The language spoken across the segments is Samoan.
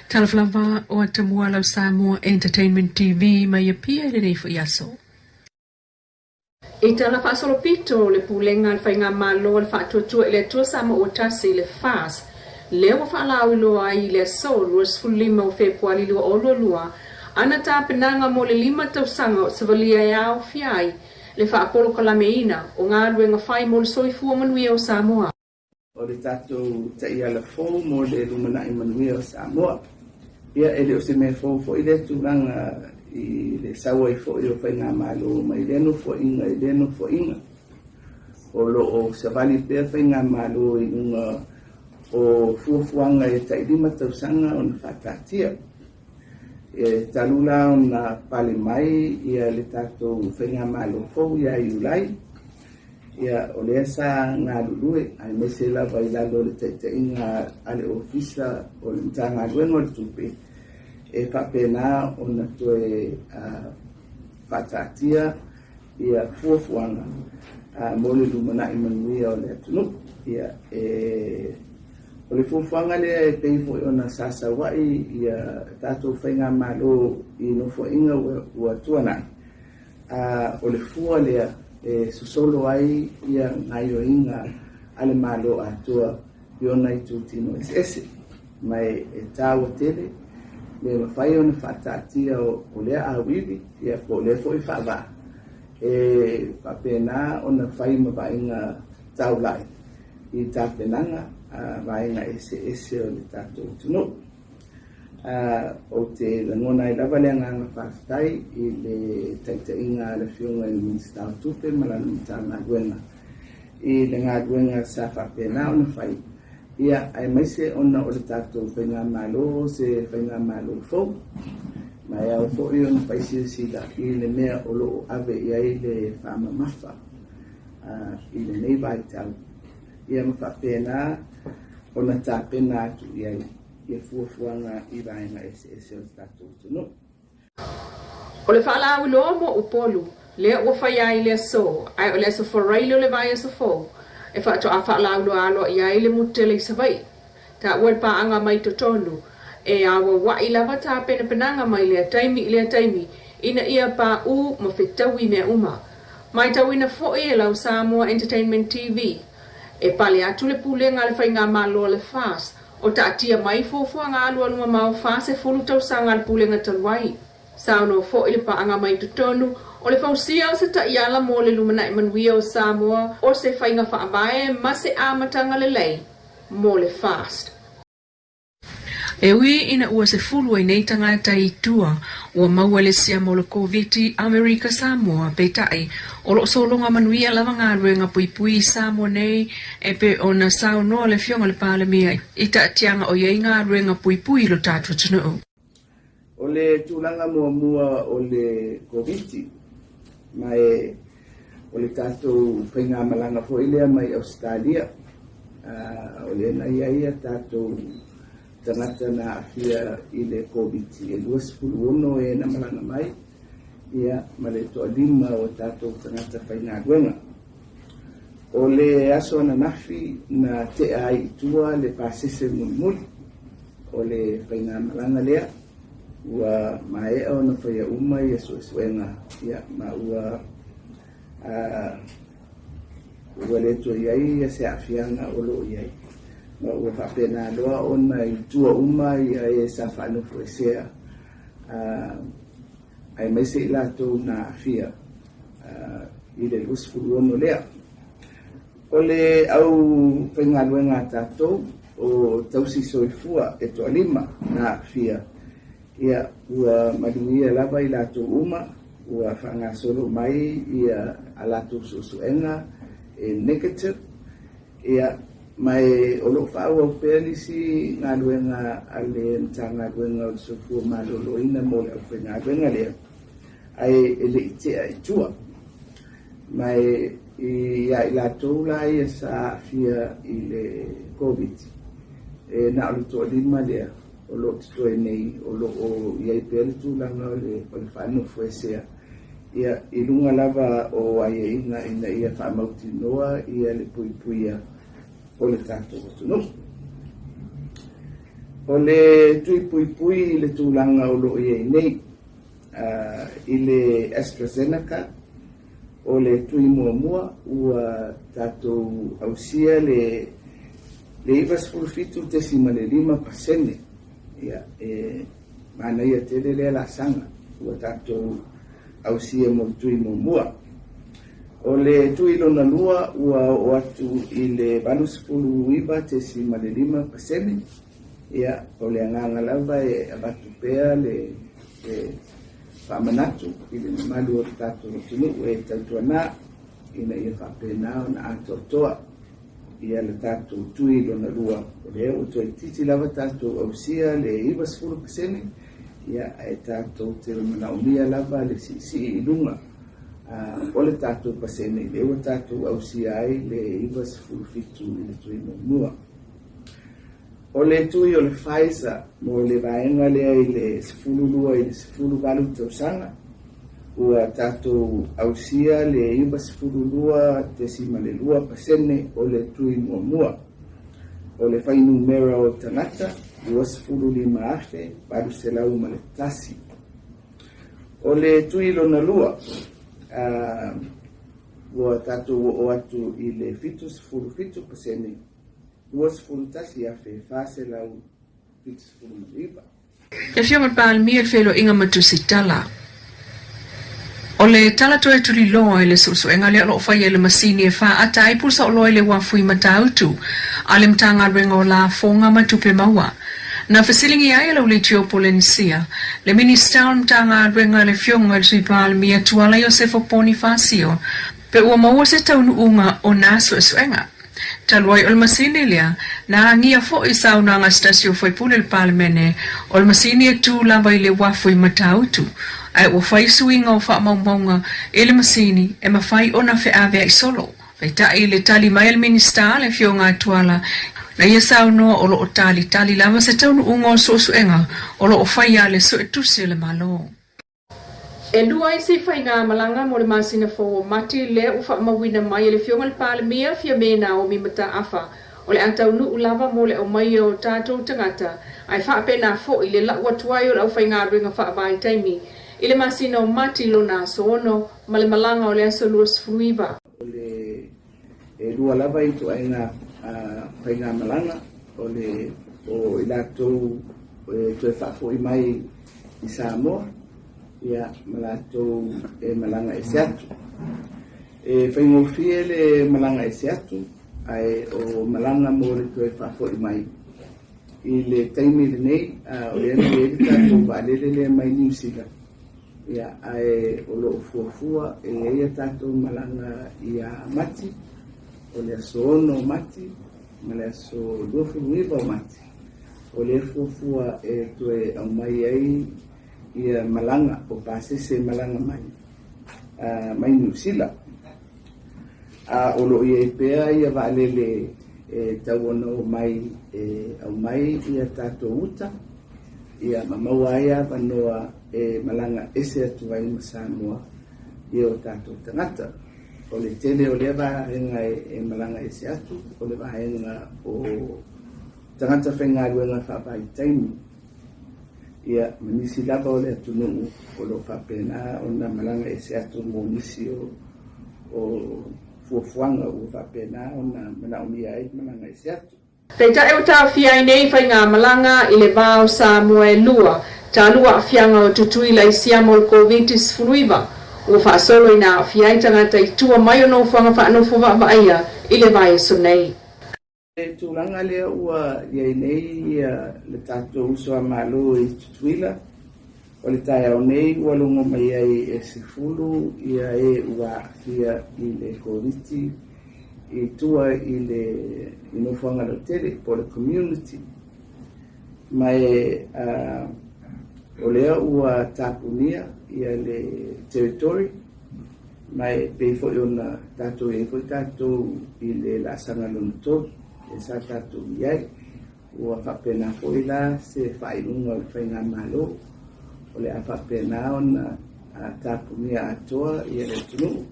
Talofa lava o Atamua lau Samoa Entertainment TV mai Apia i lenei foi aso. I tala faasolopito le Pulega a le Faigamalo a le Faatuatua i le Atua Samoa Ua Tasi, le FAST, lea ua faalauiloa ai i le aso 25 o Fepuali 2022 ana tapenaga mo le lima tausaga o savalia e aofia ai le faapolokalameina o galuega fai mo le soifua manuia o Samoa. O le tatou taiala fou mo le lumanai manuia o Samoa. Ia, e le o se mea fou foi lea tulaga i le sau ai foi o faigamalo mai lea nofoaiga i lea nofoaiga. O lo o savali pea faigamalo i luga o fuafuaga e tai lima tausaga ona faataatia. E talu la ona pale mai ia le tatou faigamalo fou ia Iulai, Ia, o lea sa galulue, aemaise lava i lalo o le taitaiga a le Ofisa o le Matagaluega o le Tupe, e faapena ona toe faataatia ia fuafuaga mo le lumanai manuia o le atunuu. Ia, e, o le fuafuaga lea e pei foi ona sa sau ai ia tatou faigamalo i nofoaiga ua tuanai, A o le fua lea e sosolo ai ia gaoioiga a le Malo atoa i ona itutino eseese. Ma e taua tele le mafai ona faataatia o lea auivi ia po o lea foi faavaa e faapena ona fai ma vaaiga taulai i tapenaga a vaega eseese o le tatou atunuu. Ou te lagona ai lava le agaga faafetai i le taitaiga a le Afioga i le Minisita o Tupe ma lana Matagaluega i le galuega sa faapena ona fai, ia, aemaise ona o le tatou faigamalo se faigamalo fou, ma e ao foi ona fai silasila i le mea o lo o ave i ai le faamamafa i lenei vaitau, ia ma faapena ona tapena atu i ai ia fuafuaga i vaega eseese o le tatou atunuu. O le faalauiloa mo Upolu, lea ua faia ai le aso, ae o le aso Faraile o le vaiaso fou, e faatoa faalauiloa aloaia ai le motu tele i Savaii. Taua le paaga mai totonu, e auauai lava tapenapenaga mai lea taimi i lea taimi ina ia paū ma fetaui mea uma. Maitauina foi e lau Samoa Entertainment TV, e pale atu le pulega a le Faigamalo a le FAST O taatia mai fuafuaga alualu mamao 40 tausaga a le Pulega talu ai. Saunoa foi le paaga mai totonu o le fausia o se taiala mo le lumanai manuia o Samoa o se faiga faavae ma se amataga lelei mo le FAST. E ui ina ua 10 ai nei tagata i tua ua maua le siama o le Koviti Amerika Samoa, peitai, o lo o sologa manuia lava galuega puipui i Samoa nei E pei ona saunoa le Afioga i le Palemia i taatiaga o i ai galuega puipui i lo tatou atunuu. O le tulaga muamua o le Koviti, ma e o le tatou faigamalaga foi lea mai Ausetalia, o lea na i ai a tatou tagata na aafia i le Koviti e 26 e na malaga mai, ia, ma le toalima o tatou tagata faigaluega. O le aso ananafi na tea ai i tua le pasese mulimuli o le faigamalaga lea, ua maea ona faia uma ia suesuega, ia, ma ua ua le toe i ai ia se aafiaga o lo o i ai, ma ua faapena loa ona i tua uma ia e sa faanofoesea, aemaise i latou na aafia i le 26 lea. O le au faigaluega a tatou o tausi soifua e toalima na aafia, ia, ua manuia lava i latou uma, ua faagasolo mai ia a latou suesuega e negative, Ia, ma e o lo o faaauau pea nisi galuega a le Matagaluega o le Soifua Maloloina mo le aufaigaluega lea, ae e le i tea i tua. Ma e ia i latou la ia sa aafia i le Covid, e na o le toalima lea o lo o totoe nei o lo o i ai pea le tulaga o le faanofoesea, ia, i luga lava o aiaiga ina ia faamautinoa ia le puipuia o le tatou atunuu. O le tui puipui i le tulaga o loo i ai nei i le AstraZeneca, o le tui muamua ua tatou ausia le 97.5%. Ia, e manaia tele lea laasaga ua tatou ausia mo le tui muamua. O le tui lona lua ua oo atu i le 89.5%. Ia, o le agaga lava e avatu pea le faamanatu i le mamalu o le tatou atunuu e tautuana ina ia faapena ona atoatoa ia le tatou tui lona lua. O lea ua toeitiiti lava tatou ausia le 90%, ia ae tatou te manaomia lava le siisii i luga o le tatou pasene lea ua tatou ausia ai le 97 i le tui muamua. O le tui o le Pfizer mo le vaega lea i le 12 i le 18 tausaga ua tatou ausia le 92.2% o le tui muamua. O le fuainumera o tagata 25,801. O le tui lona lua ua tatou oo atu i le 77%, 21,479. Le Afioga i le Palemia i le feiloaiga ma Tusitala. O le tala toe tuliloa i le suesuega lea o lo o faia i le masini e faata ai pusaoloa i le uafu i Matautu a le Matagaluega o Lafoga ma Tupe Maua. Na fesiligia ai e Laulitio Polenisia, le Minisita o le Matagaluega le Afioga i le Sui Palemia Tuala Iosefo Ponifasio pe ua maua se taunuuga o nā suesuega. Talu ai o le masini lea, na agia foi i saunoaga a se tasi o faipule o le Palemene, o le masini e tū lava i le uafu i Matautu, ae ua fai suiga o faamaumauga i le masini e mafai ona feaveai solo. Peitai i le tali mai a le Minisita, le Afioga a Tuala, na ia saunoa o lo o talitali lava se taunuuga o suesuega o lo o faia a le Suetusi a le Malo. E lua isi faigamalaga mo le masina fou o Mati lea ua faamauina mai e le Afioga i le Palemia Fiame Naomi Mataafa o le a taunuu lava mo le aumaia o tatou tagata ae faapena foi le lau atu ai o le aufaigaluega faavaitaimi i le masina o Mati lona aso 6 ma le malaga o le aso 29. O le e lua lava ituaiga faigamalaga o le o i latou e toe faafoi mai i Samoa, ia ma latou e malaga ese atu. E faigofie le malaga ese atu, ae o malaga mo le toe faafoi mai i le taimi lenei, o lea na i ai le tatou vaalele lea mai Niu Sila, ia ae o lo o fuafua e i ai a tatou malaga ia Mati, o le aso 6 o Mati ma le aso 29 o Mati. O lea fuafua e toe aumai ai ia malaga o pasese malaga mai mai Niu Sila. A o lo o i ai pea ia vaalele e tau ona omai e aumai ia tatou uta, ia ma maua ai avanoa e malaga ese atu ai ma Samoa ia o tatou tagata. O le tele o lea vaega e malaga ese atu, o le vaega o tagata faigaluega faavaitaimi, ia ma nisi lava o le atunuu o lo o faapena ona malaga ese atu mo nisi o fuafuaga ua faapena ona manaomia ai malaga ese atu. Peitai ua taofia ai nei faigamalaga i le va o Samoa e lua, talu aafiaga o Tutuila i siama o le Koviti-19, ua faasolo ina aafia ai tagata i tua mai o nofoaga faanofo vaavaaia i le vaiaso nei. Le tulaga lea ua i ai nei le tatou uso a Malo i Tutuila, o le taeao nei ua logo mai ai e 10 ia e ua aafia i le Koviti i tua i le i nofoaga lautele po o le community. Ma e o lea ua tapunia ia le territory, ma e pei foi ona tatou i ai foi tatou i le laasaga lona tolu lea sa tatou i ai. Ua faapena foi la se faaiuga o le faigamalo o le a faapena ona tapunia atoa ia le atunuu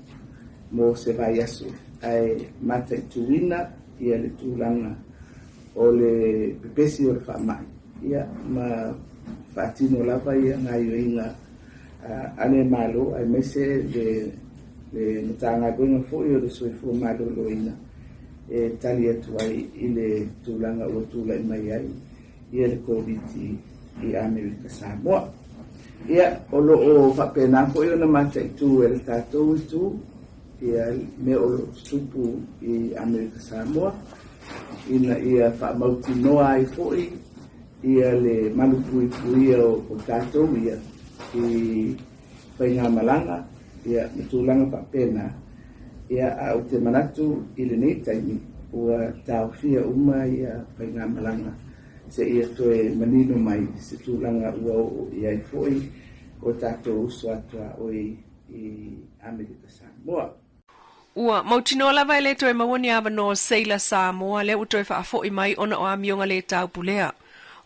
mo se vaiaso, ae mataituina ia le tulaga o le pepesi o le faamai. Ia, ma faatino lava ia gaoioiga a le Malo aemaise le le Matagaluega foi o le Soifua Maloloina e tali atu ai i le tulaga ua tulai mai ai ia le Koviti i Amerika Samoa. Ia, o lo o faapena foi ona mataitu e le tatou itu ia mea o lo o tutupu i Amerika Samoa ina ia faamautinoa ai foi ia le malupuipuia o tatou ia i faigamalaga ia ma tulaga faapena. Ia, ae ou te manatu i lenei taimi ua taofia uma ia faigamalaga seia toe manino mai se tulaga ua oo i ai foi o tatou uso a tuaoi i Amerika Samoa. Ua mautinoa lava e le toe maua ni avanoa o seila Samoa lea ua toe faafoi mai ona o amioga le taupulea.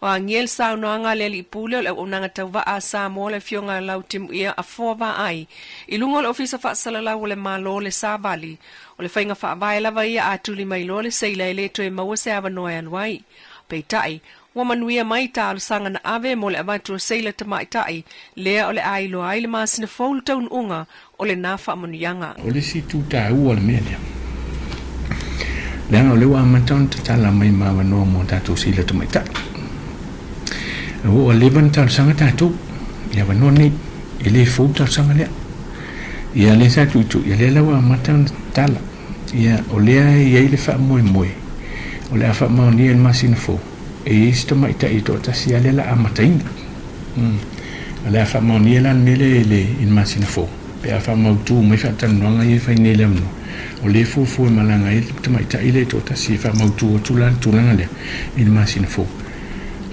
O agia le saunoaga a le Alii Pule o le Auaunaga Tauvaa a Samoa le Afioga a Lautimuia Afoa Vaai i luga o le Ofisa Faasalalau o le Malo le Savali. O le faiga faavae lava ia a tuli mai loa le seila e le toe maua se avanoa e alu ai. Peitai, Ua manuia mai talosaga na ave mo le avatu o seila tamaitai, lea o le a iloa ai le masina fou le taunuuga o lena faamanuiaga. O le isi itu taua o le mea lea, leaga o lea ua amata ona tatala mai ma avanoa mo tatou seila tamaitai. Ua leva ona talosaga tatou i avanoa nei, e le fou le talosaga lea. Ia lea sa tuitui, ia lea la ua amata ona tatala. Ia, o lea e i ai le faamoemoe, o le a faamaonia i le masina fou, e i ai si tamaitai e toatasi lava lea o le a amataina. O le a faamaonia la le mea lea i le, i le masina fou, pe a faamautu mai faatalanoaga ia e fai nei i le avanoa, o lea e fuafua e malaga ai le tamaitai lea e toatasi e faamautu atu la le tulaga lea i le masina fou.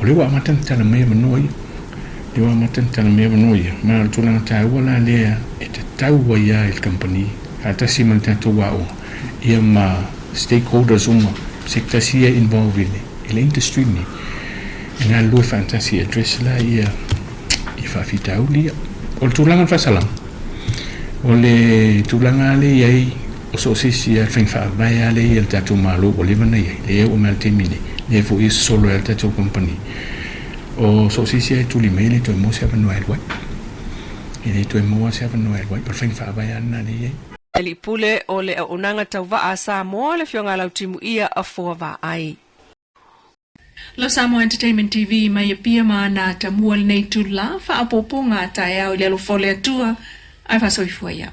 O lea ua amata ona tala mai avanoa ia. O lea ua amata ona tala mai avanoa ia, ma o le tulaga taua la lea e tatau ai lava i le kamupani faatasi ma le tatou aoga ia ma stakeholders uma sectors ia involve i le i le industry lenei e galulue faatasi e address la ia ia faafitauli ia. O le tulaga o le faasalaga, o le tulaga lea e i ai o so o se isi lava faiga faavae lava lea e i ai a le tatou Malo ua leva ona i ai, lea e oo mai lava i le taimi nei, lea foi e sosolo ai lava le tatou kamupani, o so o se isi lava e tuli mai e le toe maua se avanoa e alu ai. E le toe maua se avanoa e alu ai, o le faiga faavae lava lena lea e i ai. Alii Pule o le Auaunaga Tauvaa a Samoa, le Afioga a Lautimuia Afoa Vaai. Lo Samoa Entertainment TV mai Apia ma ana tamua lenei itula, faaopoopoga a taeao i le alofa o le Atua, ae faasoifua ia.